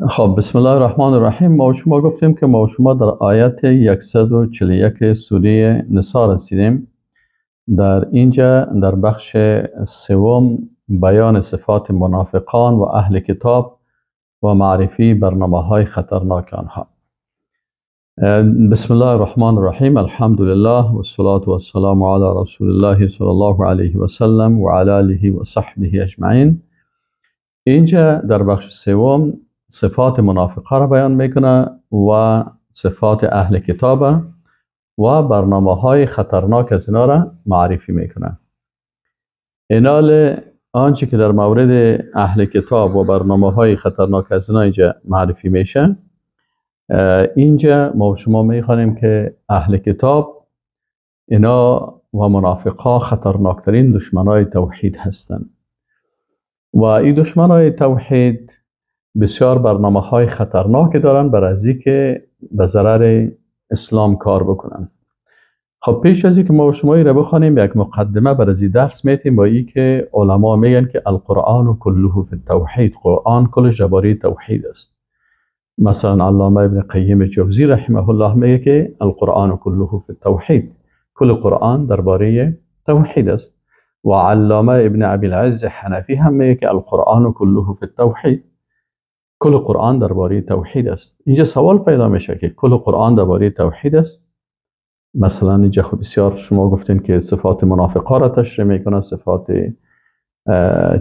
خب، بسم الله الرحمن الرحیم. ما و شما گفتیم که ما و شما در آیت 141 سوره نساء رسیدیم. در اینجا در بخش سوم بیان صفات منافقان و اهل کتاب و معرفی برنامه های خطرناک آنها. بسم الله الرحمن الرحیم. الحمد لله و الصلاة و السلام علی رسول الله صلی الله علیه و سلم و علی آله و صحبه اجمعین. اینجا در بخش سوم صفات منافقه را بیان میکنه و صفات اهل کتاب و برنامه های خطرناک از اینا را معرفی میکنه. اینال آنچه که در مورد اهل کتاب و برنامه های خطرناک از اینا اینجا معرفی میشه، اینجا ما شما میخوانیم که اهل کتاب اینا و منافقا خطرناکترین دشمنای توحید هستند و این دشمنای توحید بسیار برنامه های خطرناک دارن برای از که به ضرر اسلام کار بکنن. خب، پیش از اینکه ما شما را بخوانیم، یک مقدمه بر از درس میتیم با ای که علما میگن که القرآن كله فی التوحید، قرآن کلش درباره توحید است. مثلا علامه ابن قیم جوزی رحمه الله میگه که القرآن كله فی التوحید، کل قرآن درباره توحید است. و علامه ابن ابی العز حنفی هم میگه که القرآن كله فی التوحید، کل قرآن درباره توحید است. اینجا سوال پیدا میشه که کل قرآن درباره توحید است؟ مثلا اینجا خب بسیار شما گفتین که صفات منافقا را تشریح میکنه، صفات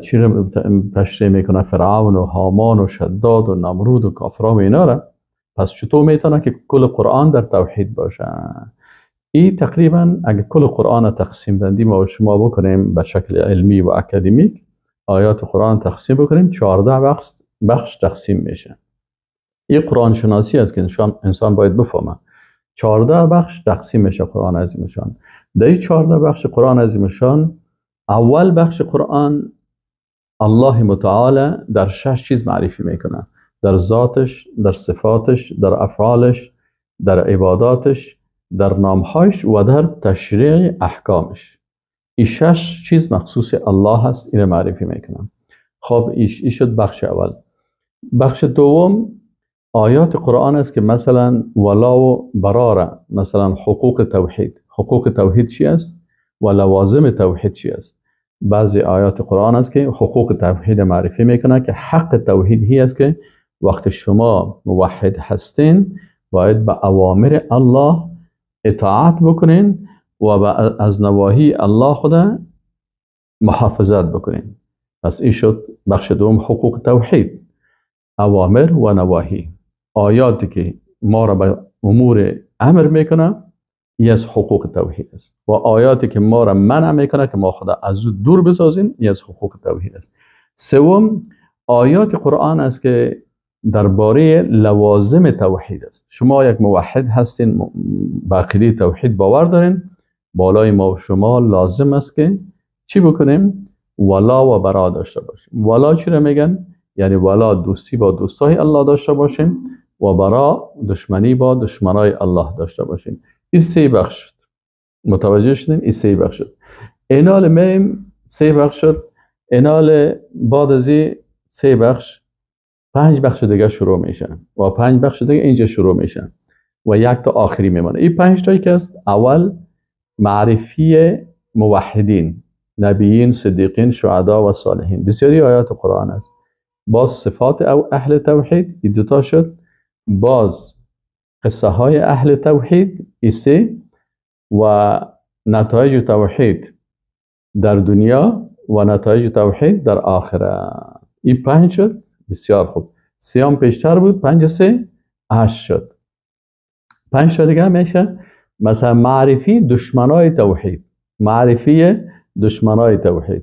چی را تشریح میکنه؟ فرعون و هامان و شداد و نمرود و کافران و اینا را. پس چطور میتونه که کل قرآن در توحید باشه؟ این تقریبا اگه کل قرآن تقسیم بندی ما و شما بکنیم به شکل علمی و اکادمیک، آیات قرآن تقسیم بکنیم، 14 بخش تقسیم میشه. این قرآن شناسی است که انسان باید بفهمه. 14 بخش تقسیم میشه قرآن عظیم شان. در این 14 بخش قرآن عظیم شان، اول بخش قرآن الله متعال در شش چیز معرفی میکنه: در ذاتش، در صفاتش، در افعالش، در عباداتش، در نامهایش و در تشریع احکامش. این شش چیز مخصوص الله هست، این معرفی میکنه. خب، این شد بخش اول. بخش دوم آیات قرآن است که مثلا ولا و برا، مثلا حقوق توحید. حقوق توحید چی است و لوازم توحید چی است؟ بعضی آیات قرآن است که حقوق توحید معرفی میکنه که حق توحید هی است که وقتی شما موحد هستین، باید به اوامر الله اطاعت بکنین و از نواهی الله خدا محافظت بکنین. پس این شد بخش دوم، حقوق توحید، اوامر و نواهی. آیاتی که ما را به امور امر میکنه، این از حقوق توحید است و آیاتی که ما را منع میکنه که ما خدا از او دور بسازیم، این از حقوق توحید است. سوم، آیات قرآن است که درباره لوازم توحید است. شما یک موحد هستین، به عقیده توحید باور دارین، بالای ما و شما لازم است که چی بکنیم؟ ولا و برا داشته باشیم. ولا چی را میگن؟ یعنی ولا دوستی با دوستای الله داشته باشیم و برا دشمنی با دشمنای الله داشته باشیم. این سه بخش شد. متوجه شدین؟ این سه بخش شد. اینال میم سه بخش شد. اینال بعد از سه بخش، پنج بخش دیگه شروع میشه و پنج بخش دیگه اینجا شروع میشه و یک تا آخری میمانه. این پنج تایی که است، اول معرفی موحدین، نبیین، صدیقین، شهدا و صالحین، بسیاری آیات قرآن است. باز صفات او اهل توحید، این دوتا شد. باز قصه های اهل توحید، این سه، و نتایج توحید در دنیا و نتایج توحید در آخرت، این پنج شد. بسیار خوب، سه هم پیشتر بود، پنج سه هشت شد. پنج تا دیگه میشه مثلا معرفی دشمنای توحید، معرفی دشمنای توحید،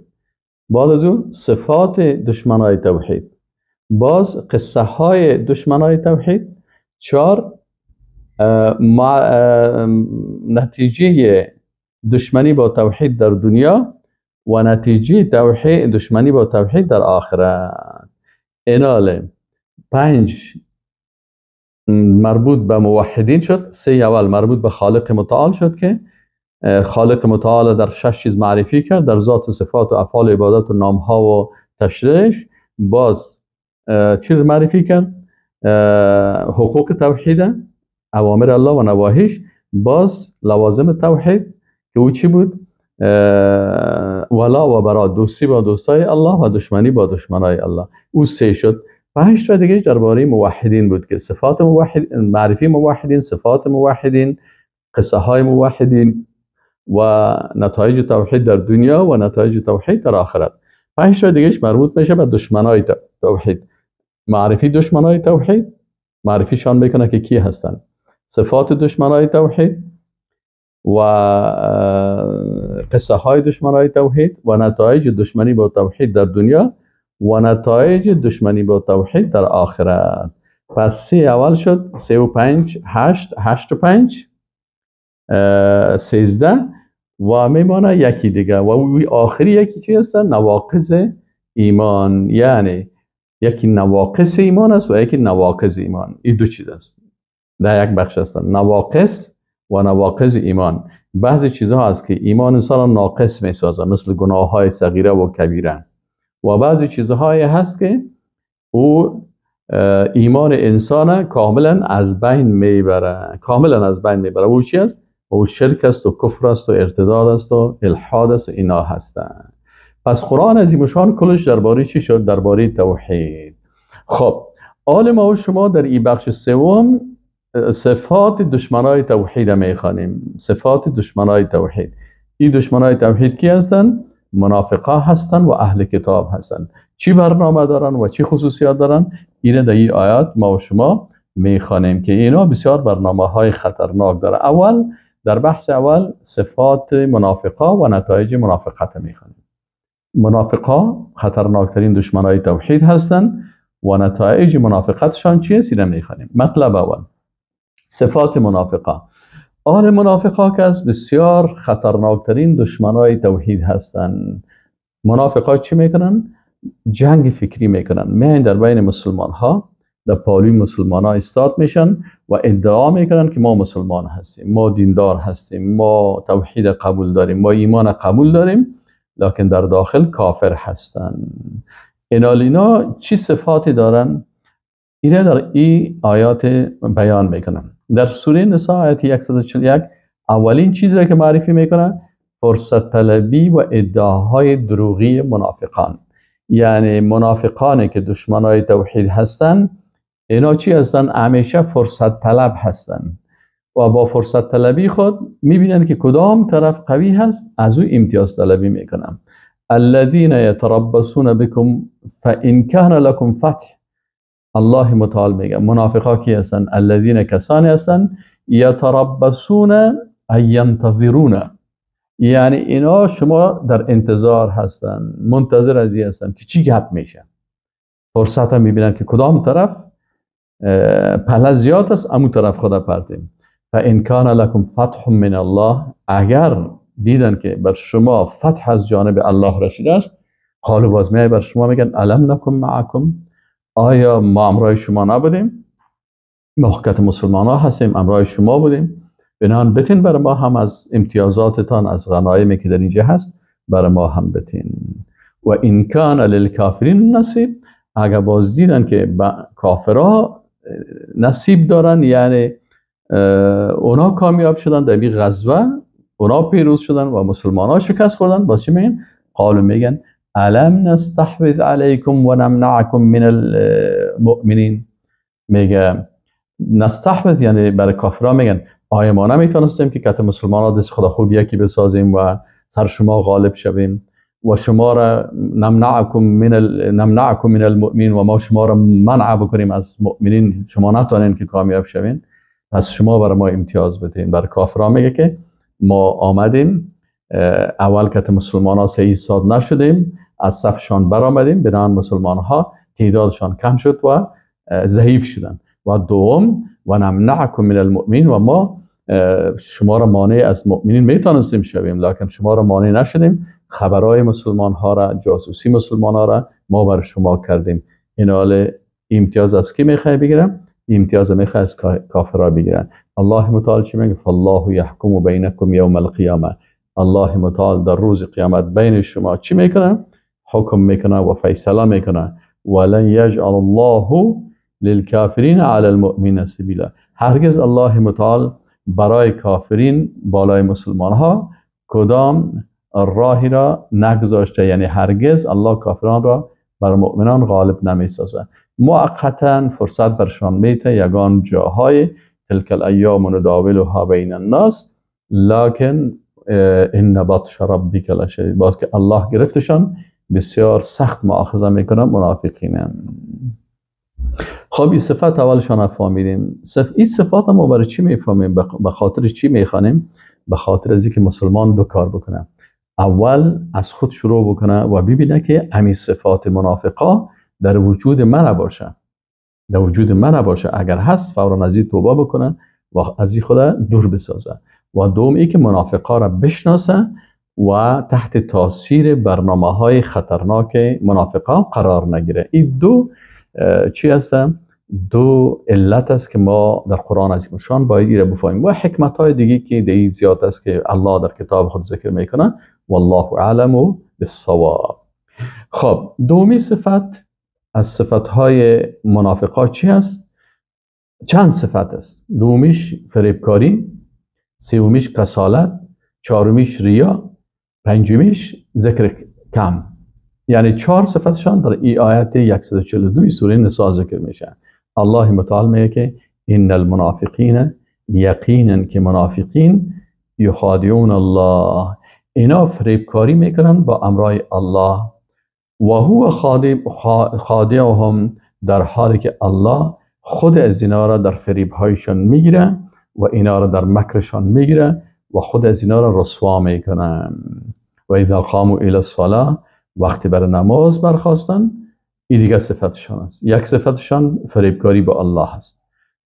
بعد از اون صفات دشمنای توحید، باز قصه های دشمنای توحید، چهار نتیجه دشمنی با توحید در دنیا و نتیجه توحید دشمنی با توحید در آخرت. اینال پنج مربوط به موحدین شد. سه اول مربوط به خالق متعال شد که خالق متعال در شش چیز معرفی کرد: در ذات و صفات و افعال و عبادت و نامها و تشریعش. باز چیز معرفی کرد؟ حقوق توحید، اوامر الله و نواهیش، باز لوازم توحید که او چی بود؟ ولا و برا، دوستی با دوستای الله و دشمنی با دشمنای الله. او 3 شد. 5 تا دیگه درباره موحدین بود که صفات موحد، معرفی موحدین، صفات موحدین، قصه های موحدین و نتایج توحید در دنیا و نتایج توحید در آخرت. 5 تا دیگهش مربوط میشه به دشمنای توحید. معرفی دشمنای توحید، معرفیشان میکنه که کی هستن، صفات دشمنای توحید و قصه های دشمنای توحید و نتایج دشمنی با توحید در دنیا و نتایج دشمنی با توحید در آخرت. پس 3 اول شد، 3 و 5 8، 8 و 5 13 و میمانه یکی دیگه و اوی آخری یکی چی هست؟ نواقض ایمان. یعنی یکی نواقص ایمان است و یکی نواقض ایمان. این دو چیز است در یک بخش هستند، نواقص و نواقض ایمان. بعضی چیزها هست که ایمان انسان را ناقص میسازه، مثل گناه های صغیره و کبیره، و بعضی چیزهایی هست که او ایمان انسان کاملا از بین میبره، کاملا از بین میبره. او چی است؟ او شرک است و کفر است و ارتداد است و الحاد است و اینا هستند. پس قرآن عظیم شان کلش درباره چی شد؟ درباره توحید. خب آل ما و شما در این بخش سوم صفات دشمنای توحید میخوانیم. صفات دشمنای توحید. این دشمنای توحید کی هستند؟ منافقا هستند و اهل کتاب هستند. چی برنامه دارن و چی خصوصیات دارن؟ اینه در این آیات ما و شما میخوانیم که اینا بسیار برنامه های خطرناک داره. اول در بحث اول صفات منافقا و نتایج منافقت میخوانیم. منافقا خطرناکترین دشمنای توحید هستند و نتایج منافقتشان چیه؟ اینه میخوانیم. مطلب اول صفات منافقا. آل منافقا که از بسیار خطرناکترین دشمنای توحید هستند. منافقا چی میکنن؟ جنگ فکری میکنن. میان در بین مسلمان ها، در پالوی مسلمان ها ایستاد میشن و ادعا میکنن که ما مسلمان هستیم، ما دیندار هستیم، ما توحید قبول داریم، ما ایمان قبول داریم، لکن در داخل کافر هستند. اینا چی صفاتی دارن؟ اینه در این آیات بیان میکنن. در سوره نساء آیت 141 اولین چیزی را که معرفی میکنه فرصت طلبی و ادعاهای دروغی منافقان. یعنی منافقانی که دشمنای توحید هستند، اینا چی هستند؟ همیشه فرصت طلب هستند و با فرصت طلبی خود میبینن که کدام طرف قوی هست، از او امتیاز طلبی میکنن. الذین یتربصون بكم فإن كان لكم فتح. الله متعال میگه منافقا کی هستن؟ الذین کسانی هستن یتربصون ای ینتظرون، یعنی اینا شما در انتظار هستن، منتظر از این هستن که چی گپ میشه. فرصت هم میبینن که کدام طرف پله زیاد است، امو طرف خدا پرتیم. فإن کان لکم فتح من الله، اگر دیدن که بر شما فتح از جانب الله رسیده است، قالوا باز میای بر شما میگن الم نکن معکم، آیا ما امرای شما نبودیم؟ ما حکت مسلمان ها هستیم، امرای شما بودیم، بنان بتین بر ما هم از امتیازاتتان، از غنایمی که در اینجا هست بر ما هم بتین. و این کان للکافرین نصیب، اگر باز دیدن که کافرها نصیب دارن، یعنی اونا کامیاب شدن در این غزوه، اونا پیروز شدن و مسلمان ها شکست خوردن، باز چی میگن؟ قالو میگن الم نستحوذ علیکم و نمنعکم من المؤمنین. میگه نستحوذ یعنی برای کافرها میگن آیا ما نمیتونستیم که کت مسلمان ها دست خدا خوب یکی بسازیم و سر شما غالب شویم و شما را نمنعکم من المؤمنین و ما شما را منع بکنیم از مؤمنین، شما نتونین که کامیاب شوین، پس شما برای ما امتیاز بدین. برای کافرها میگه که ما آمدیم اول کت مسلمان ها ایستاد نشدیم، از صفشان برآمدیم، بنابراین مسلمان ها تعدادشان کم شد و ضعیف شدن. و دوم و نمنعکم من المؤمنین، و ما شما را مانع از مؤمنین میتونستیم شویم، لکن شما را مانع نشدیم، خبرهای مسلمان ها را، جاسوسی مسلمان ها را ما بر شما کردیم. این حال امتیاز از کی میخوای بگیرم؟ امتیاز میخوای از کافرها بگیرن. الله متعال چی میگه؟ فالله یحکم بینکم یوم القیامه. الله متعال در روز قیامت بین شما چی میکنه؟ حکم میکنه و فیصله میکنه. ولن یجعل الله للکافرین علی المؤمنین سبیلا. هرگز الله متعال برای کافرین بالای مسلمان ها کدام راهی را نگذاشته، یعنی هرگز الله کافران را بر مؤمنان غالب نمیسازه. موقتا فرصت برشان میته یگان جاهای تلک الایام نداولها بین الناس لکن ان بطش ربک لشدید. باز که الله گرفتشان بسیار سخت مؤاخذه میکنه منافقین. خب این صفت اولشان فهمیدیم. این صفات ما برای چی میفهمیم؟ به خاطر چی میخوانیم؟ به خاطر از اینکه مسلمان دو کار بکنه. اول از خود شروع بکنه و ببینه که همین صفات منافقا در وجود من نباشه، در وجود من نباشه. اگر هست فورا از این توبه بکنه و از این خود دور بسازه. و دوم ای که منافقا را بشناسه و تحت تاثیر برنامه های خطرناک منافقا قرار نگیره. این دو چی هستن؟ دو علت است که ما در قرآن عظیم الشان باید ایره بفهمیم و حکمت های دیگه که دیگه زیاد است که الله در کتاب خود ذکر میکنه. والله اعلم بالصواب. خب دومی صفت از صفت های منافقا چی هست؟ چند صفت است. دومیش فریبکاری، سومیش کسالت، چهارمیش ریا، پنجمیش ذکر کم. یعنی چهار صفتشان در ای آیت 142 سوره نساء ذکر میشه. الله متعال میگه که ان المنافقین یقینا که منافقین یخادعون الله، اینا فریبکاری میکنن با امرای الله، و هو خادعهم، در حالی که الله خود از اینا را در فریبهایشان میگیره و اینا را در مکرشان میگیره و خود از اینا را رسوا میکنن. و اذا قاموا الی الصلاه، وقتی بر نماز برخواستن، این دیگه صفتشان است. یک صفتشان فریبکاری با الله است.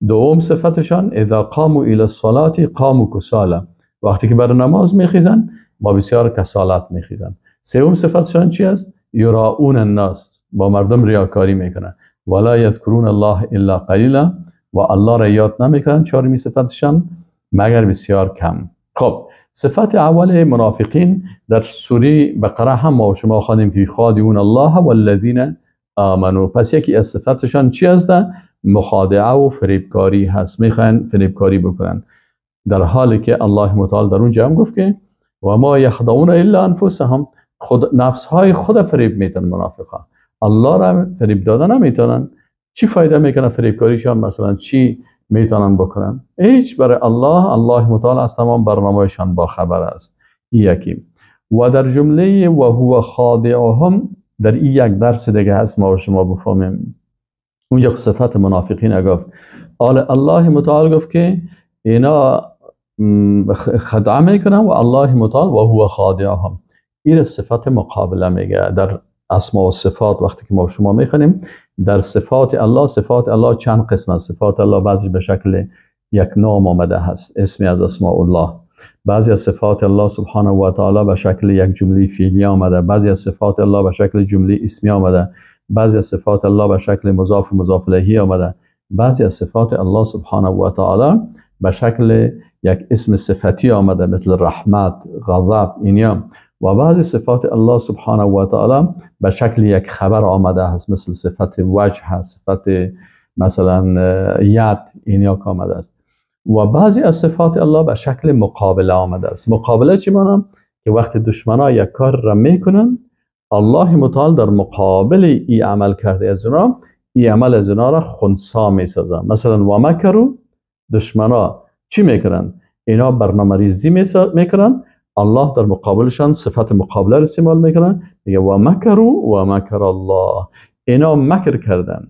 دوم صفتشان اذا قاموا الی الصلاه قاموا کسالى، وقتی که بر نماز میخیزن با بسیار کسالت میخیزن. سوم صفتشان چی است؟ یراؤون الناس، با مردم ریاکاری میکنن. ولا یذکرون الله الا قلیلا، و الله را یاد نمیکنن. چهارمی صفتشان مگر بسیار کم. خب صفت اول منافقین در سوره بقره هم ما شما خواندیم که خادعون الله والذین آمنوا. پس یکی از صفتشان چی هست؟ مخادعه و فریبکاری هست. میخواین فریبکاری بکنن، در حالی که الله متعال در اونجا هم گفت که و ما یخدعون الا انفسهم، خود نفس های خود فریب میتن منافقان، الله را فریب دادن نمیتونن. چی فایده میکنه فریبکاریشان؟ مثلا چی میتونن بکنن؟ هیچ. برای الله، الله متعال از تمام برنامه‌شان با خبر است. این یکی. و در جمله و هو خادعهم در این یک درس دیگه هست ما و شما بفهمیم. اونجا صفت منافقین گفت، الله متعال گفت که اینا خدعه میکنن و الله متعال و هو خادعهم. این صفت مقابله میگه در اسما و صفات. وقتی که ما شما میخونیم در صفات الله، صفات الله چند قسم است. صفات الله بعضی به شکل یک نام آمده هست، اسمی از اسماء الله. بعضی از صفات الله سبحانه و تعالی به شکل یک جمله فعلی آمده، بعضی از صفات الله به شکل جمله اسمی آمده، بعضی از صفات الله به شکل مضاف و مضاف الیه آمده، بعضی از صفات الله سبحانه و تعالی به شکل یک اسم صفتی آمده مثل رحمت، غضب، اینیا. و بعضی صفات الله سبحانه و تعالی به شکل یک خبر آمده هست، مثل صفت وجه هست، صفت مثلا ید، اینیا آمده است. و بعضی از صفات الله به شکل مقابله آمده است. مقابله چی معنی؟ که وقتی دشمنا یک کار را میکنن، الله متعال در مقابل ای عمل کرده از اونا، ای عمل از اونا را خنثی میسازه. مثلا و مکروا، دشمنا چی میکنن؟ اینا برنامه ریزی میکنن، الله در مقابلشان صفت مقابله را استعمال میکنن، میگه و مکروا و مکر الله. اینا مکر کردن،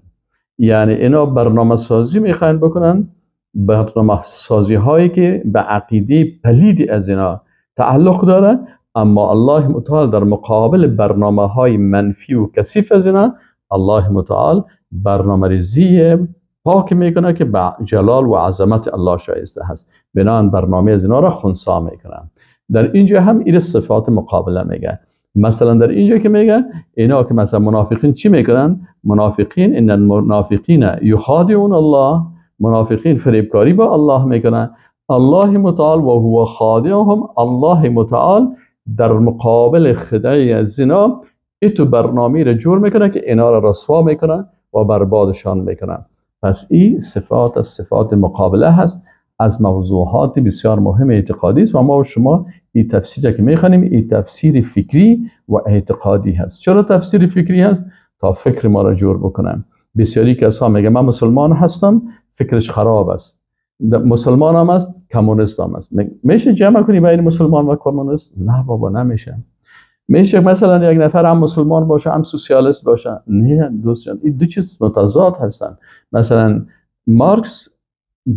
یعنی اینا برنامه سازی میخواین بکنن، برنامه سازی هایی که به عقیده پلیدی از اینا تعلق داره، اما الله متعال در مقابل برنامه های منفی و کثیف از اینا، الله متعال برنامه ریزی پاک میکنه که به جلال و عظمت الله شایسته هست. بنابراین برنامه از اینا را خنثی میکنن. در اینجا هم این صفات مقابله میگه. مثلا در اینجا که میگه اینا که مثلا منافقین چی میکنن؟ منافقین ان المنافقین یخادعون الله، منافقین فریبکاری با الله میکنن. الله متعال و هو خادعهم، الله متعال در مقابل خدعه از اینا ایتو برنامه را جور میکنه که اینا را رسوا میکنه و بربادشان میکنه. پس این صفات از صفات مقابله هست، از موضوعات بسیار مهم اعتقادی است و ما و شما این تفسیر که میخوانیم این تفسیر فکری و اعتقادی هست. چرا تفسیر فکری هست؟ تا فکر ما را جور بکنن. بسیاری کسا میگه من مسلمان هستم، فکرش خراب است، مسلمان هم است، کمونیست هم است. میشه جمع کنی بین مسلمان و کمونیست؟ نه بابا، نمیشه. میشه مثلا یک نفر هم مسلمان باشه هم سوسیالیست باشه؟ نه دوست جان، این دو چیز متضاد هستن. مثلا مارکس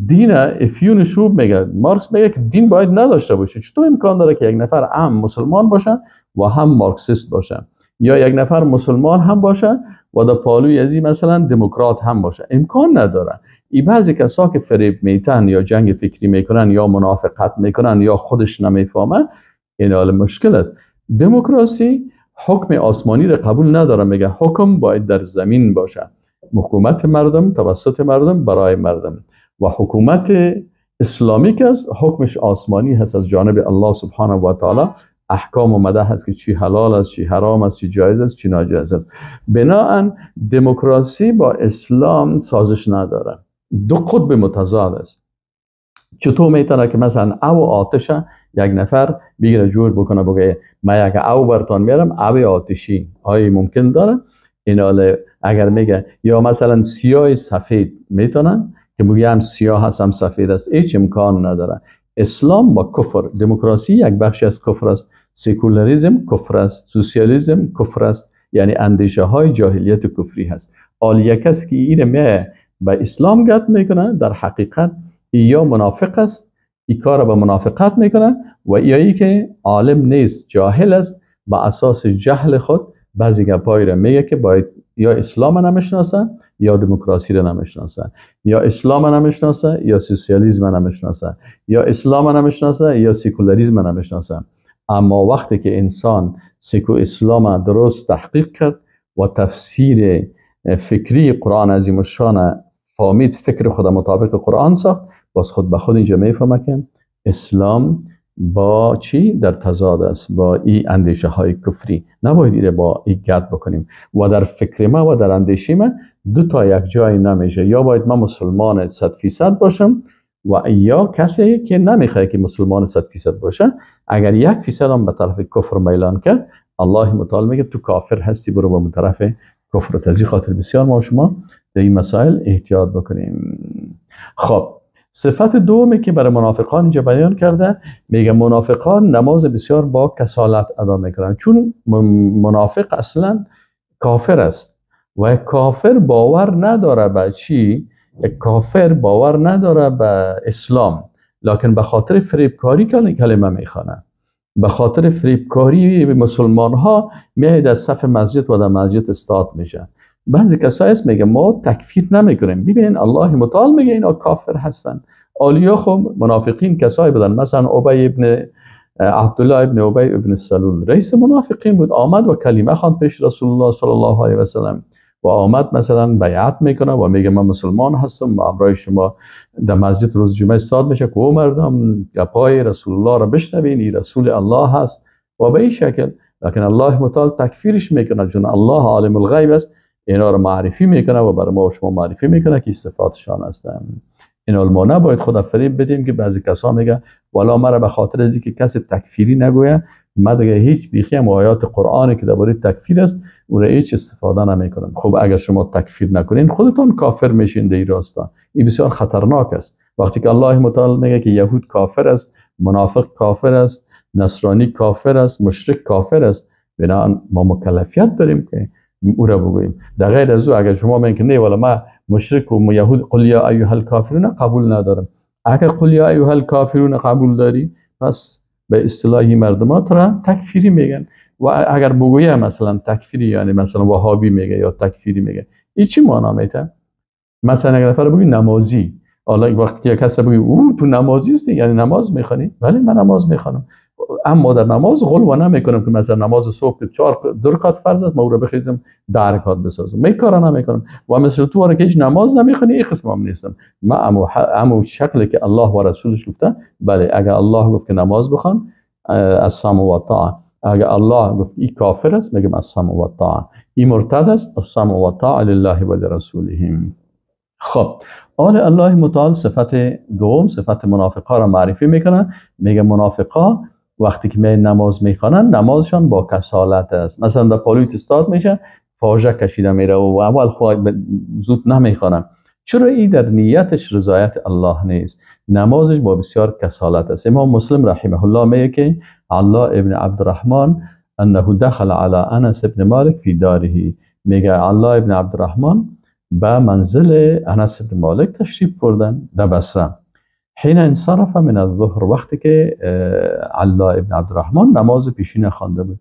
دین افیون شوب میگه، مارکس میگه که دین باید نداشته باشه. چطور امکان داره که یک نفر هم مسلمان باشه و هم مارکسیست باشه، یا یک نفر مسلمان هم باشه و در پالوی ازی مثلا دموکرات هم باشه؟ امکان نداره. ای بعضی کسا که فریب میتن یا جنگ فکری میکنن یا منافقت میکنن یا خودش نمیفهمه، این حال مشکل است. دموکراسی حکم آسمانی را قبول نداره، میگه حکم باید در زمین باشه، حکومت مردم توسط مردم برای مردم. و حکومت اسلامی که است حکمش آسمانی هست، از جانب الله سبحانه و تعالی احکام اومده هست که چی حلال است، چی حرام است، چی جایز است، چی ناجایز است. بناهن دموکراسی با اسلام سازش نداره، دو قطب متضاد است. چطور میتونه که مثلا او آتش یک نفر بگیره جور بکنه بگه من یک او برتان میارم، او آتشی، آیا ممکن داره؟ این اگر میگه یا مثلا سیاه سفید میتونن که میگه هم سیاه هست هم سفید است، هیچ امکان نداره. اسلام با کفر، دموکراسی یک بخشی از کفر است، سکولاریسم کفر است، سوسیالیسم کفر است، یعنی اندیشه های جاهلیت کفری هست. حالا کسی که اینه میه به اسلام گت میکنه، در حقیقت یا منافق است، این کار به منافقت میکنه، و یا ای که عالم نیست، جاهل است، به اساس جهل خود بعضی گپایی را میگه که باید یا اسلام نمیشناسه یا دموکراسی را نمیشناسه، یا اسلام نمیشناسه یا سوسیالیسم نمیشناسه، یا اسلام نمیشناسه یا سکولاریسم نمیشناسه. اما وقتی که انسان سکو اسلام درست تحقیق کرد و تفسیر فکری قرآن عظیم الشان فهمید، فکر خود مطابق قرآن ساخت، باز خود به خود اینجا میفهمه که اسلام با چی در تضاد است، با این اندیشه های کفری. نباید ایره با این گد بکنیم و در فکر ما و در اندیشه ما دو تا یک جای نمیشه. یا باید ما مسلمان 100% باشم و یا کسی که نمیخواد که مسلمان 100% باشه، اگر 1% هم به طرف کفر میلان کرد، الله متعال میگه تو کافر هستی، برو به طرف کفر. تزی خاطر بسیار ما شما در این مسائل احتیاط بکنیم. خب صفت دومی که برای منافقان اینجا بیان کرده، میگه منافقان نماز بسیار با کسالت ادا میکنن، چون منافق اصلا کافر است و کافر باور نداره به چی؟ کافر باور نداره به اسلام، لکن به خاطر فریبکاری کلمه میخوانه، به خاطر فریبکاری مسلمان ها میاد از صف مسجد و در مسجد استاد میشه. بعضی کسایی هست میگه ما تکفیر نمیکنیم. ببینین الله متعال میگه اینا کافر هستن. آلیا خب منافقین کسایی بودن، مثلا ابی ابن عبدالله ابن ابی ابن سلول رئیس منافقین بود، آمد و کلمه خواند پیش رسول الله صلی الله علیه و سلم و آمد مثلا بیعت میکنه و میگه من مسلمان هستم و همراه شما در مسجد روز جمعه استاد میشه که او مردم گپای رسول الله را بشنوین، این رسول الله هست و به این شکل. لکن الله متعال تکفیرش میکنه، چون الله عالم الغیب است، اینا رو معرفی میکنه و برای ما و شما معرفی میکنه که صفاتشان هستن. اینا ما نباید خود فریب بدیم که بعضی کسا میگه والا مرا به خاطر از اینکه کسی تکفیری نگویه من دیگه هیچ بیخی هم آیات قرآن که درباره تکفیر است اون را هیچ استفاده نمیکنم. خب اگر شما تکفیر نکنین خودتان کافر میشین در این راستا. این بسیار خطرناک است. وقتی که الله متعال میگه که یهود کافر است، منافق کافر است، نصرانی کافر است، مشرک کافر است، بنابراین ما مکلفیت داریم که او را بگوییم. در غیر از او اگر شما میگین که نه والا ما مشرک و یهود قل یا ایها الکافرون قبول ندارم، اگر قل یا ایها الکافرون قبول داری پس به اصطلاحی مردمات را تکفیری میگن. و اگر بگویه مثلا تکفیری، یعنی مثلا وهابی میگه یا تکفیری میگه، این چی معنا میده؟ مثلا اگر نفر بگوی نمازی، حالا وقتی که کسی بگوی او تو نمازی هستی یعنی نماز میخوانی، ولی من نماز میخوانم اما در نماز غلو نمیکنم که مثلا نماز صبح 4 رکعت فرض است ما او را بخیزم 10 رکعت بسازم، من کارا نمیکنم. و مثل تو که هیچ نماز نمیخونی این قسم هم نیستم. ما امو شکلی که الله و رسولش گفته، بله اگر الله گفت که نماز بخوان السمع و الطاعه، اگر الله گفت این کافر است میگم السمع و الطاعه، این مرتد است السمع و الطاعه لله و لرسوله. خب آل الله متعال صفت دوم، صفت منافقا را معرفی میکنه. میگه منافقا وقتی که می نماز میخوانن نمازشان با کسالت است. مثلا در پالوی استاد میشه، فاژه کشیده میره و اول خود زود نمیخوانه. چرا؟ ای در نیتش رضایت الله نیست، نمازش با بسیار کسالت است. امام مسلم رحمه الله میگه که الله ابن عبدالرحمن انه دخل على انس ابن مالک فی داره. میگه الله ابن عبدالرحمن به منزل انس ابن مالک تشریف بردن در بصره. حین انصرف من الظهر، وقتی که الله ابن عبدالرحمن نماز پیشین خوانده بود،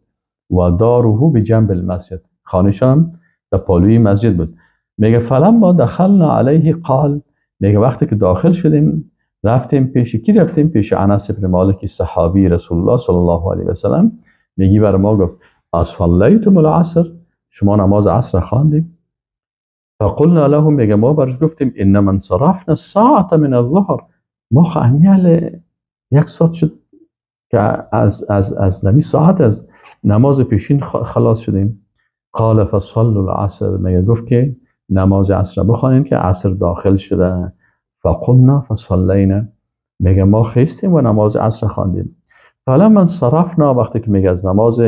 و داره به جنب المسجد، خانه‌شان در پالوی مسجد بود. میگه فلما دخلنا علیه قال، میگه وقتی که داخل شدیم رفتیم پیش کی؟ رفتیم پیش انس ابن مالک صحابی رسول الله صلی الله علیه و سلم. میگی بر ما گفت اصلیتم العصر، شما نماز عصر خواندیم؟ فقلنا له، میگه ما برش گفتیم انما انصرفنا الساعه من الظهر، ما خواهیم یک ساعت شد که از نمی ساعت از نماز پیشین خلاص شدیم. قال فصلوا العصر، میگه گفت که نماز عصر بخوانیم که عصر داخل شده. فقمنا فصلینا، میگه ما خیستیم و نماز عصر خواندیم. فلما انصرفنا، وقتی که میگه از نماز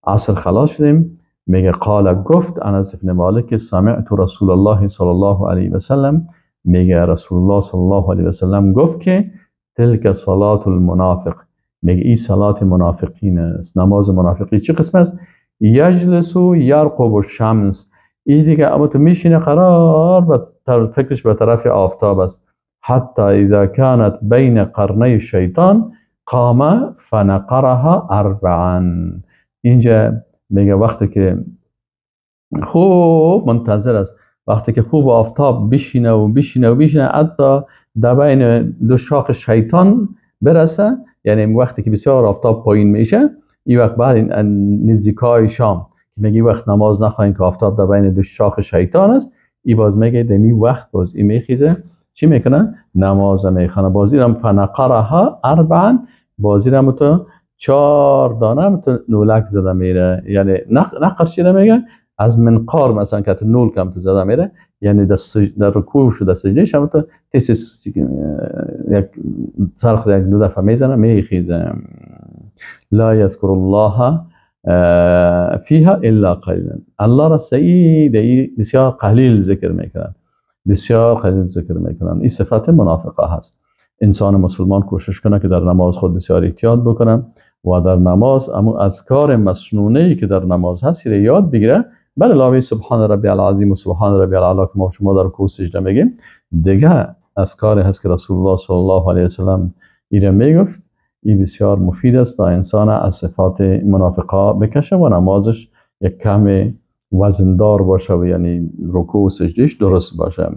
عصر خلاص شدیم، میگه قال، گفت انس بن مالک سمعت رسول الله صلی الله علیه و سلم، میگه رسول الله صلی الله علیه و سلم گفت که تلک صلاه المنافق، میگه این صلات منافقین است. نماز منافقی چه قسم است؟ یجلس یرقب الشمس، این دیگه اما تو میشینه قرار و فکرش به طرف آفتاب است. حتی اذا كانت بین قرنی الشیطان قام فنقرها اربعا. اینجا میگه وقتی که خوب منتظر است، وقتی که خوب آفتاب بشینه و بشینه و بشینه حتی در بین دو شاخ شیطان برسه، یعنی وقتی که بسیار آفتاب پایین میشه، این وقت بعد نزدیکای شام میگه وقت نماز نخواهیم که آفتاب در بین دو شاخ شیطان است، ای باز میگه دمی وقت باز ای میخیزه چی میکنه؟ نماز میخونه. بازی رم فنقرها اربعا، بازی رم تو 4 دانه تو نولک زده میره، یعنی نقر چی میگه؟ از منقار مثلا که نول کم تو زده میره، یعنی در رکوع شده سجده شما تو تیس یک سرخ یک دو دفعه میزنه میخیزه. لا یذکر الله فیها الا قلیلا، الله را سعید بسیار قلیل ذکر میکنن، بسیار قلیل ذکر میکنن. این صفت منافقه هست. انسان مسلمان کوشش کنه که در نماز خود بسیار احتیاط بکنه و در نماز امو اذکار مسنونه که در نماز هست یاد بگیره. بر علاوه سبحان ربی العظیم و سبحان ربی الاعلی که ما شما در رکوع سجده میگیم، دیگه اذکار هست که رسول الله صلی الله علیه و سلم ایره میگفت. این بسیار مفید است تا انسان از صفات منافقا بکشه و نمازش یک کم وزندار باشه و یعنی رکوع و سجدهش درست باشه.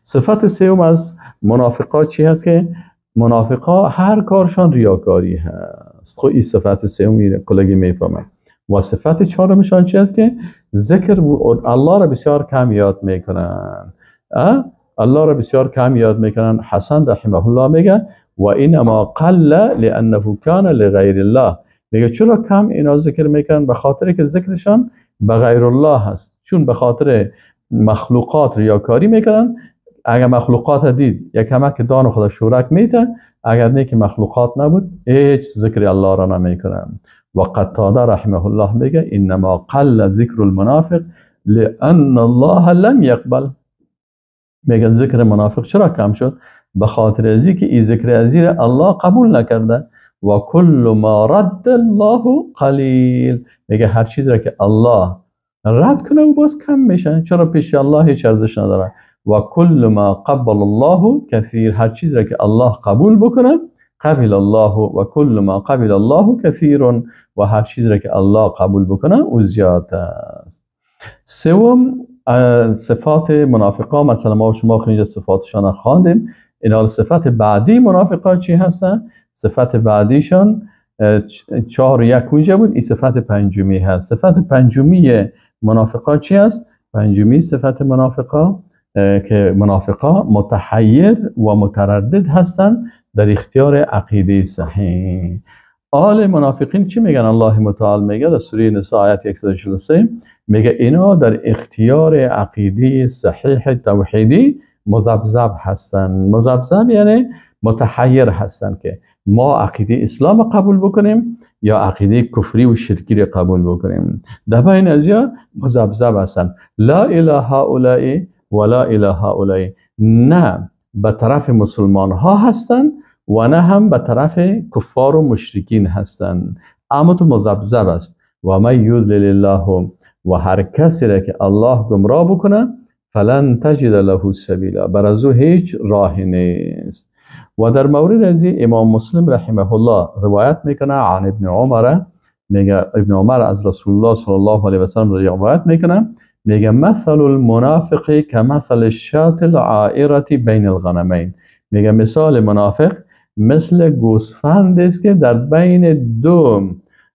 صفت سوم از منافقا چی هست؟ که منافقا هر کارشان ریاکاری هست. خب این صفت سوم کلگی میفهمه. و صفت چهارمشان چی هست؟ که ذکر الله را بسیار کم یاد میکنن، الله را بسیار کم یاد میکنن. حسن رحمه الله میگه و انما قل لانه کان لغیر الله، میگه چرا کم اینا ذکر میکنن؟ به خاطر که ذکرشان به غیر الله هست. چون به خاطر مخلوقات ریاکاری میکنن. اگر مخلوقات دید یک کمک دان خدا شورک میده، اگر نه که مخلوقات نبود هیچ ذکر الله را نمیکنن. و قتاده رحمه الله میگه انما قل ذکر المنافق لان الله لم يقبل. میگه ذکر منافق چرا کم شد؟ به خاطر ازی که این ذکر ازی را الله قبول نکرده. و کل ما رد الله قلیل، میگه هر چیز را که الله رد کنه و باز کم میشه، چرا پیش الله هیچ ارزش نداره. و کل ما قبل الله کثیر، هر چیز را که الله قبول بکنه قبل الله، و کل ما قبل الله کثیر، و هر چیز را که الله قبول بکنه او زیاد است. سوم صفات منافقا، مثلا ما شما اینجا صفاتشان خواندیم. این حال صفت بعدی منافقا چی هستن؟ صفت بعدیشان 4 و 1 اونجا بود، این صفت پنجمی هست. صفت پنجمی منافقا چی هست؟ پنجمی صفت منافقا که منافقا متحیر و متردد هستند در اختیار عقیده صحیح. آل منافقین چی میگن؟ الله متعال میگه در سوره نساء آیت 143، میگه اینا در اختیار عقیده صحیح توحیدی مذبذب هستن. مذبذب یعنی متحیر هستن که ما عقیده اسلام قبول بکنیم یا عقیده کفری و شرکی را قبول بکنیم. در بین ازیا مذبذب هستن. لا الی هؤلاء ولا الی هؤلاء، نه به طرف مسلمان ها هستن و نه هم به طرف کفار و مشرکین هستن، اما تو مذبذب است. و من یضلل الله، و هر کسی را که الله گمراه بکنه، فلن تجد له سبیلا، بر از او هیچ راهی نیست. و در مورد از امام مسلم رحمه الله روایت میکنه عن ابن عمر، میگه ابن عمر از رسول الله صلی الله علیه و سلم روایت میکنه، میگه مثل المنافق کمثل الشاة العائرة بین الغنمین. میگه مثال منافق مثل گوسفند است که در بین دو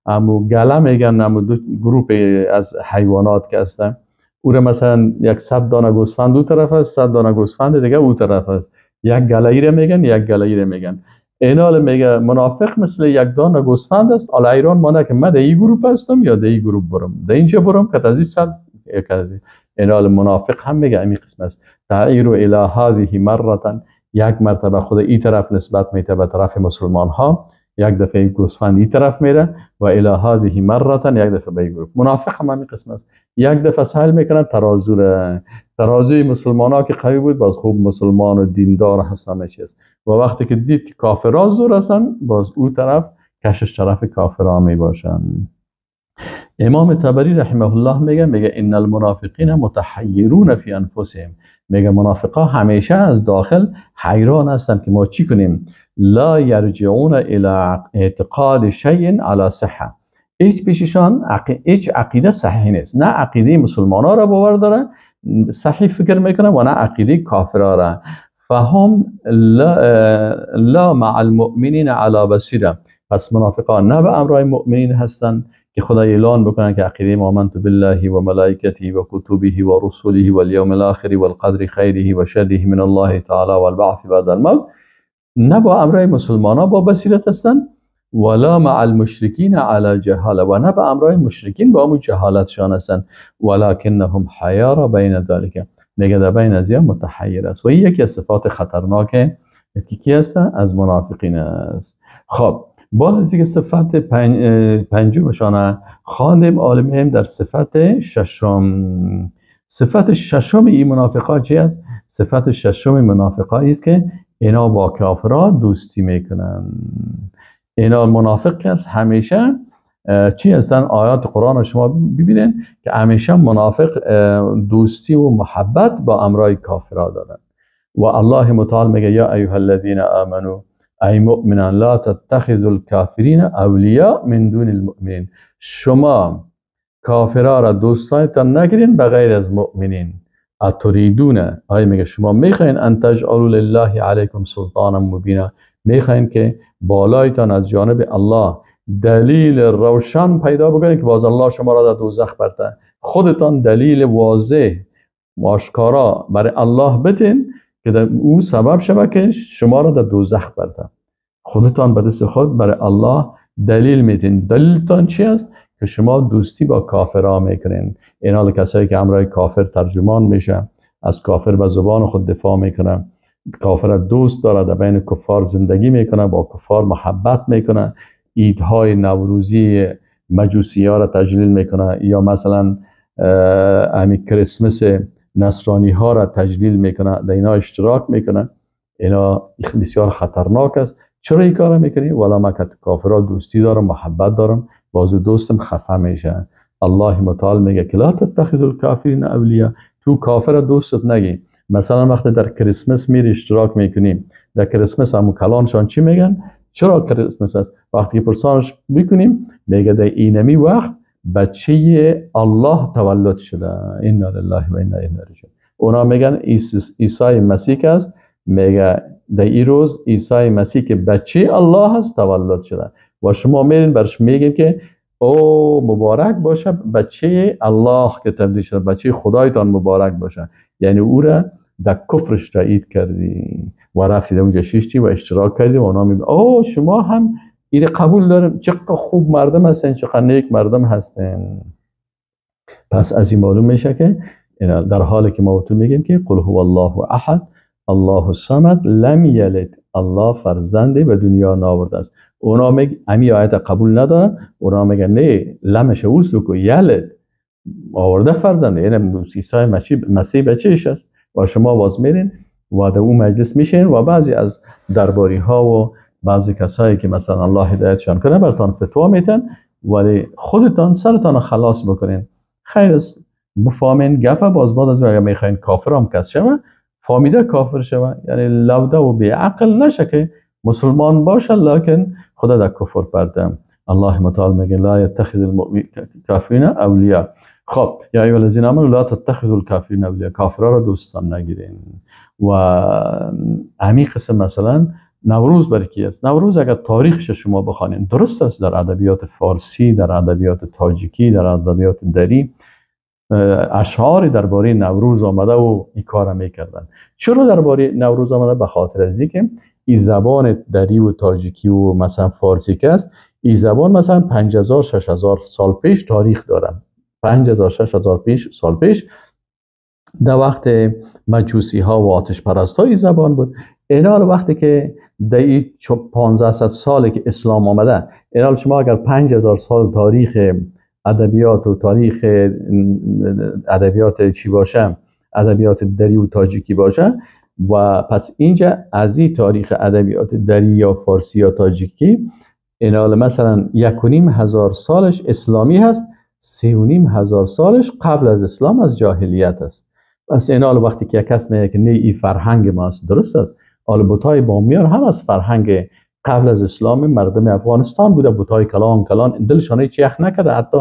امو گله، میگن امو دو گروپ از حیوانات که هستن، او را مثلا یک 100 دانه گوسفند دو طرف است، 100 دانه گوسفند دیگه او طرف است، یک گله ای را میگن، یک گله ای را میگن. اینال میگه منافق مثل یک دانه گوسفند است، حالا ایران مانه که من در این گروپ هستم یا در این گروپ برم، در اینجا برم که از این صد یک از این. اینال منافق هم میگه همین قسم است. تعیر الی هذه مره، یک مرتبه خود این طرف نسبت میته به طرف مسلمان ها، یک دفعه گوسفند این طرف میره، و الی هذه مره، یک دفعه به این گروپ. منافق هم همین قسم است، یک دفعه سهل میکنه ترازو را، ترازوی مسلمان ها که قوی بود باز خوب مسلمان و دیندار هست همه چیز، و وقتی که دید که کافرها زور هستن باز او طرف کشش طرف کافرها میباشن. امام طبری رحمه الله میگه ان المنافقین متحیرون فی انفسهم، میگه منافقا همیشه از داخل حیران هستن که ما چی کنیم. لا یرجعون الى اعتقاد شیء علی صحه، هیچ پیششان هیچ عقیده صحیح نیست، نه عقیده مسلمان ها را باور داره صحیح فکر میکنه و نه عقیده کافرها را. فهم لا مع المؤمنین علی بصیره، پس منافقان نه به امرای مؤمنین هستند که خدا اعلان بکنن که عقیده ما آمنت بالله و ملائکته و کتبه و رسوله و الیوم الاخر والقدر خیره و شره من الله تعالی والبعث بعد الموت، نه با امرای مسلمان ها با بصیرت هستند، ولا مع المشرکین علی جهاله، و نه به امرای مشرکین با امو جهالتشان هستند، ولکنهم حیارا بین ذلک، میگه در بین از متحیر است. و این یکی از صفات خطرناک یکی هست از منافقین است. خب بعد از اینکه صفت پنجمشانه خواندیم، عالمیم در صفت ششم. صفت ششم این منافقا چی است؟ صفت ششم منافقا است که اینا با کافرها دوستی میکنن. اینا منافق که است همیشه چی هستن؟ آیات قرآن رو شما ببینین که همیشه منافق دوستی و محبت با امرای کافرها دارن. و الله متعال میگه یا ایها الذین آمنوا، ای مؤمنان، لا تتخذوا الكافرین اولیاء من دون المؤمنین، شما کافرها را دوستایتان نگیرین بغیر از مؤمنین. اتریدون، آیا میگه شما میخواین ان تجعلوا لله علیکم سلطانا مبینا، میخواین که بالایتان از جانب الله دلیل روشن پیدا بکنید که باز الله شما را در دوزخ برده، خودتان دلیل واضح و آشکارا برای الله بدین که در او سبب شود که شما را در دوزخ برده. خودتان به دست خود برای الله دلیل میدین. دلیلتان چی است؟ که شما دوستی با کافرها میکنین. اینا کسایی که همراه کافر ترجمان میشه، از کافر به زبان خود دفاع میکنه، کافر دوست داره، در بین کفار زندگی میکنه، با کفار محبت میکنه، عیدهای نوروزی مجوسی ها را تجلیل میکنه، یا مثلا همین کریسمس نصرانی ها را تجلیل میکنه، در اینا اشتراک میکنه. اینا بسیار خطرناک است. چرا این کار میکنی؟ والا من که کافرها دوستی دارم، محبت دارم، بازو دوستم خفه میشه. الله متعال میگه که لا تتخذوا الکافرین اولیا، تو کافر دوستت نگی. مثلا وقتی در کریسمس میری اشتراک میکنیم، در کریسمس همون کلانشان چی میگن؟ چرا کریسمس است؟ وقتی که پرسانش میکنیم میگه در اینمی وقت بچه الله تولد شده، انا لله و انا الیه راجعون. اونا میگن عیسی مسیح است، میگه در این روز عیسی مسیح که بچه الله است تولد شده، و شما میرین برش میگین که او مبارک باشه بچه الله که تبدیل شده، بچه خدایتان مبارک باشه. یعنی او را در کفرش تایید کردی و رفتی در اونجا شیشتی و اشتراک کردی و اونا میگن او شما هم این قبول دارم، چقدر خوب مردم هستن، چقدر نیک مردم هستن. پس از این معلوم میشه که در حالی که ما تو میگیم که قل هو الله احد، الله الصمد لم یلد، الله فرزندی به دنیا ناورده است. اونا میگن امی آیت قبول ندارن، اونا میگن نه لمش اوست کو یلد آورده فرزنده، یعنی عیسی مسیح بچه‌ش است. و شما باز میرین و در اون مجلس میشین و بعضی از درباری ها و بعضی کسایی که مثلا الله هدایتشان کنه براتون فتوا میتن، ولی خودتان سرتان خلاص بکنین. خیر است بفهمین گپ، باز بعد از اگر میخواین کافر هم کس شوه، فامیده کافر شوه، یعنی لوده و بی عقل نشه که مسلمان باشه لکن خدا در کفر پرده. الله متعال میگه لا یتخذ الکافرین اولیاء. خب یا ایها الذین آمنوا لا تتخذوا الکافرین اولیاء، کافرها را دوستان نگیرین. و امی قسم مثلا نوروز برای کی است؟ نوروز اگر تاریخش شما بخوانین درست است، در ادبیات فارسی، در ادبیات تاجیکی، در ادبیات دری اشعاری درباره نوروز آمده و این کار میکردن. چرا درباره نوروز آمده؟ به خاطر از اینکه این زبان دری و تاجیکی و مثلا فارسی که است، این زبان مثلا 5000 6000 سال پیش تاریخ داره. 5000 6000 سال پیش در وقت مجوسی ها و آتش پرست های زبان بود. اینال وقتی که در این 1500 سالی که اسلام آمده، اینال شما اگر 5000 سال تاریخ ادبیات و تاریخ ادبیات چی باشه، ادبیات دری و تاجیکی باشه، و پس اینجا از این تاریخ ادبیات دری یا فارسی یا تاجیکی اینال مثلا 1500 سالش اسلامی هست، 3500 سالش قبل از اسلام از جاهلیت است. پس اینال وقتی که یک کس میگه که نه این فرهنگ ماست، درست است. حالا بتای بامیان هم از فرهنگ قبل از اسلام مردم افغانستان بوده، بتای کلان کلان دلشان هیچ یخ نکرده، حتی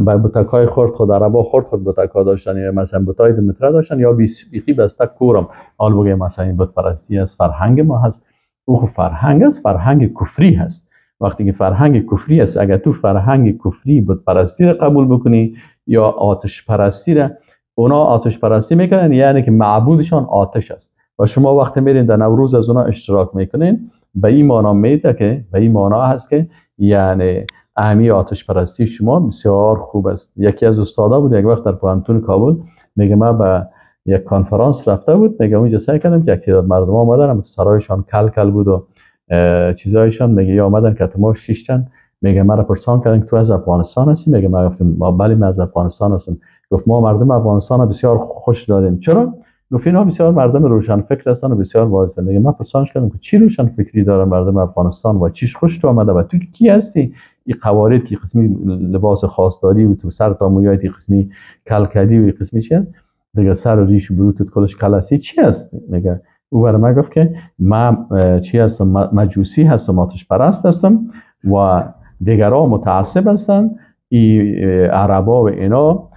به بتکای خرد خود عربا خرد خود بتکا داشتن، یا مثلا بتای دمتره داشتن یا بیخی بسته کورم. حال بگه مثلا این بت پرستی از فرهنگ ما هست، او خب فرهنگ است، فرهنگ کفری هست. وقتی که فرهنگ کفری است، اگر تو فرهنگ کفری بت پرستی را قبول بکنی یا آتش پرستی را، اونا آتش پرستی میکنن، یعنی که معبودشان آتش است. و شما وقتی میرین در نوروز از اونا اشتراک میکنین، به این معنا میده که به این معنا هست که یعنی اهمی آتش پرستی شما بسیار خوب است. یکی از استادا بود یک وقت در پوهنتون کابل، میگه من به یک کنفرانس رفته بود، میگه اونجا سعی کردم که یک تعداد مردم آمدن، سرایشان کل کل بود و چیزایشان، میگه یا آمدن که ما شیشتن، میگه مرا پرسان کردن که تو از افغانستان هستی؟ میگه من گفتم بله من از افغانستان هستم. گفت ما مردم افغانستان را بسیار خوش داریم. چرا؟ گفت اینها بسیار مردم روشن فکر هستن و بسیار واعظ. میگه من پرسانش کردم که چی روشن فکری داره مردم افغانستان و چیش خوش تو آمده و تو کی هستی؟ این قوارید که قسمی لباس خاص داری و تو سر تا مویای قسمی کلکلی و قسمی چی هست؟ دیگه سر و ریش بروتت کلش کلسی چی هست؟ میگه او برای من گفت که من چی هستم؟ مجوسی هستم، آتش پرست هستم و دیگرها متعصب هستن، ای عربا و اینا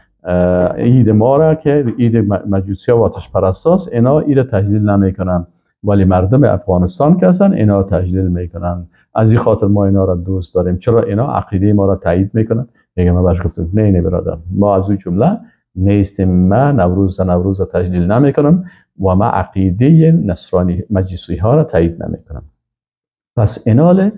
عید ما را که عید مجوسی و آتش پرستاست اینا عید تجلیل نمیکنن، ولی مردم افغانستان که هستن اینا تجلیل میکنن، از این خاطر ما اینا را دوست داریم. چرا؟ اینا عقیده ما را تایید میکنن. میگه من برش گفتم نه نه برادر، ما از اون جمله نیستیم، من نوروز تجلیل نمیکنم و ما عقیده نصرانی مجوسی ها را تایید نمیکنم. پس اینال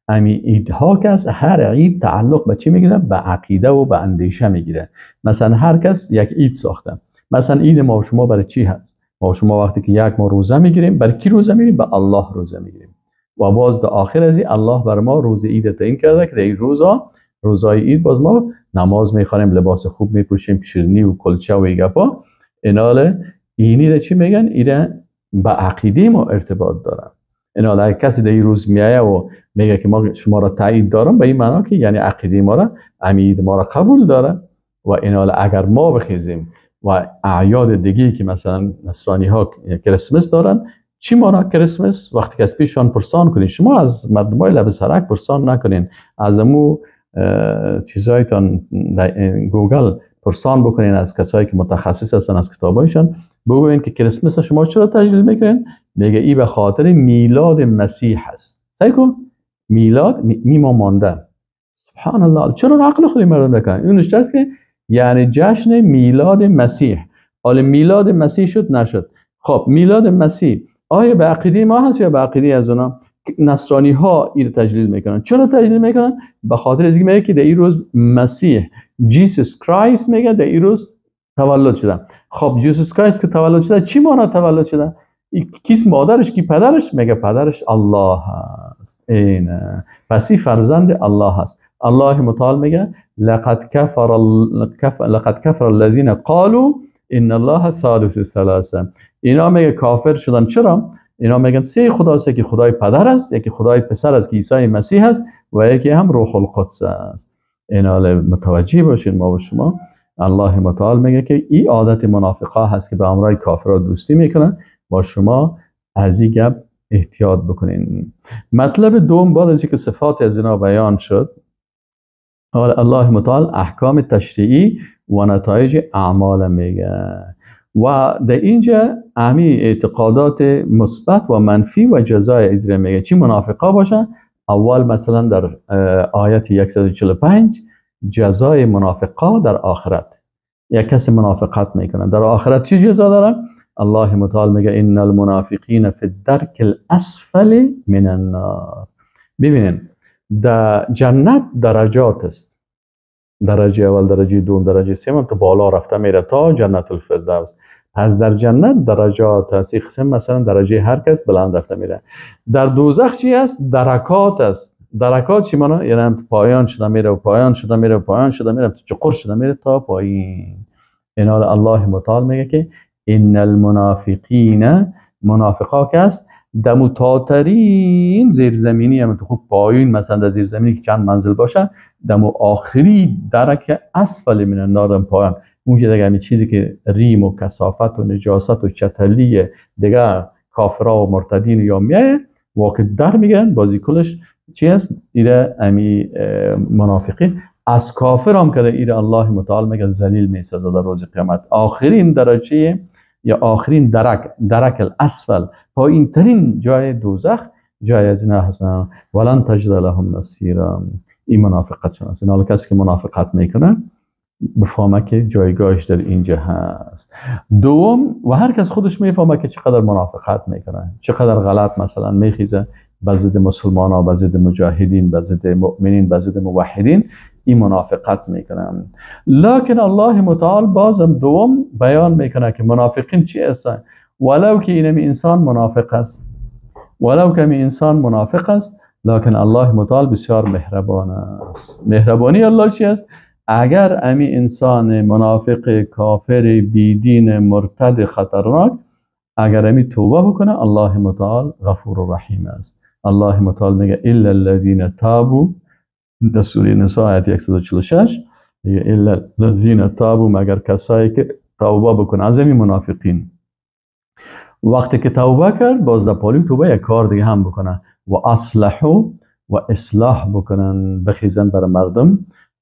امی عیدها که از هر عید تعلق به چی میگیره؟ به عقیده و به اندیشه میگیره. مثلا هر کس یک عید ساخته. مثلا عید ما و شما برای چی هست؟ ما و شما وقتی که یک ماه روزه میگیریم، برای کی روزه میگیریم؟ به الله روزه میگیریم. و باز در آخر از این الله بر ما روز عید تعیین کرده که در این روزا، روزای عید، باز ما نماز میخوانیم، لباس خوب میپوشیم، شیرینی و کلچه و گپا. اینال اینی را چی میگن؟ ایره به عقیده ما ارتباط داره. اینا اگه کسی در این روز میایه و میگه که ما شما را تایید دارم، به این معنا که یعنی عقیده ما را، عمید ما را قبول داره. و اینا اگر ما بخیزیم و اعیاد دیگه که مثلا نصرانی ها کریسمس دارن، چی معنا کریسمس؟ وقتی که از پیشان پرسان کنین، شما از مردمای لب سرک پرسان نکنین، از امو چیزایتان گوگل پرسان بکنین، از کسایی که متخصص هستن، از کتابایشان بگوین که کریسمس شما چرا تجلیل میکنین؟ میگه ای به خاطر میلاد مسیح هست. سعی کن میلاد میما مانده. سبحان الله، چرا عقل خودی مردم نکنن؟ این نشته است که یعنی جشن میلاد مسیح. حالا میلاد مسیح شد نشد. خب میلاد مسیح آیا به عقیده ما هست یا به عقیده از اونا؟ نصرانی ها این تجلیل میکنن. چرا تجلیل میکنن؟ به خاطر از اینکه میگه که در این روز مسیح Jesus Christ میگه در این روز تولد شده. خب Jesus Christ که تولد شده، چی معنا تولد شده؟ کیست مادرش کی پدرش؟ میگه پدرش الله است. اینه پس این فرزند الله است. الله متعال میگه لقد کفر الذین قالوا ان الله ثالث ثلاثه. اینا میگه کافر شدن. چرا؟ اینا میگن سه خداست، یکی خدای پدر است، یکی خدای پسر است که عیسی مسیح است، و یکی هم روح القدس است. اینا متوجه باشین ما و شما. الله متعال میگه که این عادت منافقا هست که به امرای کافرها دوستی میکنن، با شما از این گپ احتیاط بکنین. مطلب دوم، بعد از اینکه صفات از اینا بیان شد، الله متعال احکام تشریعی و نتایج اعمال میگه و در اینجا امی اعتقادات مثبت و منفی و جزای از میگه. چی منافقا باشن؟ اول مثلا در آیت 145 جزای منافقا در آخرت. یک کسی منافقت میکنه در آخرت چی جزا دارن؟ الله متعال میگه ان المنافقین فی الدرک الاسفل من النار. ببینین در جنت درجات است، درجه اول، درجه دوم، درجه سوم، تا بالا رفته میره تا جنت الفردوس. پس در جنت درجات است، این قسم مثلا درجه هر کس بلند رفته میره. در دوزخ چی است؟ درکات است. درکات چی معنی؟ یعنی پایان شده میره و پایان شده میره و پایان شده میره، چقر شده میره تا پایین. اینا الله متعال میگه که ان المنافقین، منافقا که است دموتاترین زیرزمینی، هم تو خوب پایین مثلا در زیرزمینی که چند منزل باشه، دمو آخری درک اسفل من النار، پایان اونجا دیگه همین چیزی که ریم و کثافت و نجاست و چتلی دیگه کافرا و مرتدین یا میه واقع در میگن بازی کلش چی است؟ ایره امی منافقین از کافر هم کرده. ایره الله متعال میگه ذلیل میسازه در روز قیامت. آخرین درجه یا آخرین درک، درک الاسفل، پایین ترین جای دوزخ جای از اینا هست. ولن تجد لهم نصیرا. این منافقت شون است. اینا کسی که منافقت میکنه بفهمه که جایگاهش در اینجا هست. دوم، و هر کس خودش میفهمه که چقدر منافقت میکنه، چقدر غلط مثلا میخیزه به ضد مسلمان ها، به ضد مجاهدین، به ضد مؤمنین، به ضد موحدین، این منافقت میکنن. لکن الله متعال بازم دوم بیان میکنه که منافقین چی هستن. ولو که اینم انسان منافق است، ولو که این انسان منافق است، لکن الله متعال بسیار مهربان است. مهربانی الله چی است؟ اگر امی انسان منافق، کافر، بیدین، مرتد، خطرناک، اگر امی توبه بکنه، الله متعال غفور و رحیم است. الله متعال میگه الا الذین تابوا، در سوره نساء آیت 146 میگه الا الذین تابوا، مگر کسایی که توبه بکنه از امی منافقین. وقتی که توبه کرد، باز در پالی توبه یک کار دیگه هم بکنه، و اصلحوا، و اصلاح بکنن، بخیزن بر مردم.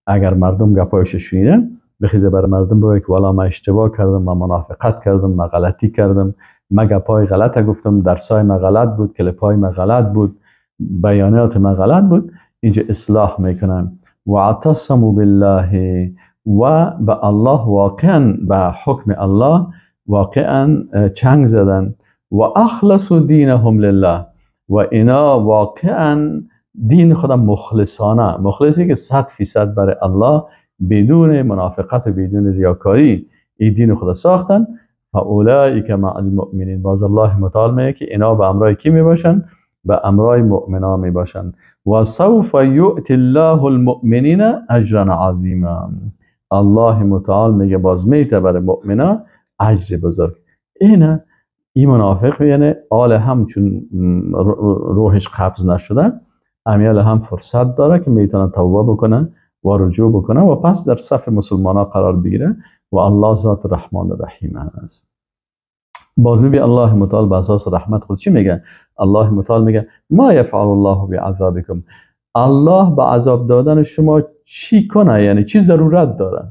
اگر مردم گپایش شنیدن، بخیزه بر مردم بگه که والا من اشتباه کردم، من منافقت کردم، من غلطی کردم، من گپای غلط گفتم، درسای من غلط بود، کلپای من غلط بود، بیانات من غلط بود. اینجا اصلاح میکنن. و اعتصموا بالله، و به الله واقعا، به حکم الله واقعا چنگ زدن. و اخلصوا دینهم لله، و اینا واقعا دین خودم مخلصانه، مخلصی که 100% برای الله بدون منافقت و بدون ریاکاری این دین خود ساختن. فاولئک مع المؤمنین. باز الله متعال میگه که اینا به امرای کی میباشن؟ به امرای مؤمنا میباشن. و سوف یؤتی الله المؤمنین اجرا عظیما. الله متعال میگه باز میته برای مؤمنا اجر بزرگ. اینا این منافق یعنی آل هم چون روحش قبض نشده، امیال هم فرصت داره که میتونه توبه بکنه و رجوع بکنه و پس در صف مسلمان ها قرار بگیره و الله ذات رحمان رحیم است. باز میبینی الله متعال به اساس رحمت خود چی میگه؟ الله متعال میگه ما یفعل الله بعذابکم. الله به عذاب دادن شما چی کنه؟ یعنی چی ضرورت داره؟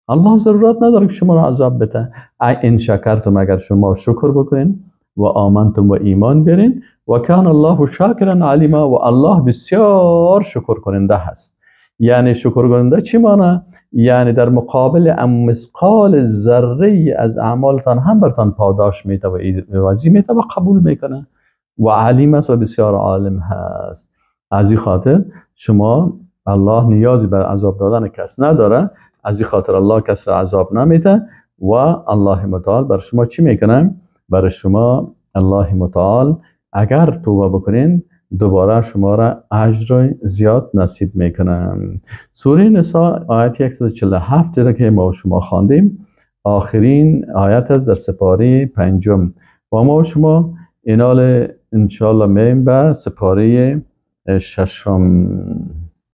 الله ضرورت نداره که شما را عذاب بده. ان شکرتم، اگر شما شکر بکنین، و آمنتم، و ایمان بیارین، و کان الله شاکرا علیما، و الله بسیار شکر کننده هست. یعنی شکر کننده چی معنی؟ یعنی در مقابل ام مثقال ذره از اعمالتان هم برتان پاداش میده و عوضی میده و قبول میکنه و علیم است و بسیار عالم هست. از این خاطر شما الله نیازی به عذاب دادن کس نداره. از این خاطر الله کس را عذاب نمیده و الله متعال بر شما چی میکنه؟ برای شما الله متعال اگر توبه بکنین دوباره شما را اجر زیاد نصیب میکنه. سوره نساء آیت 147 را که ما شما خواندیم آخرین آیت است در سپاره پنجم و ما شما اینال انشالله میم به سپاره ششم.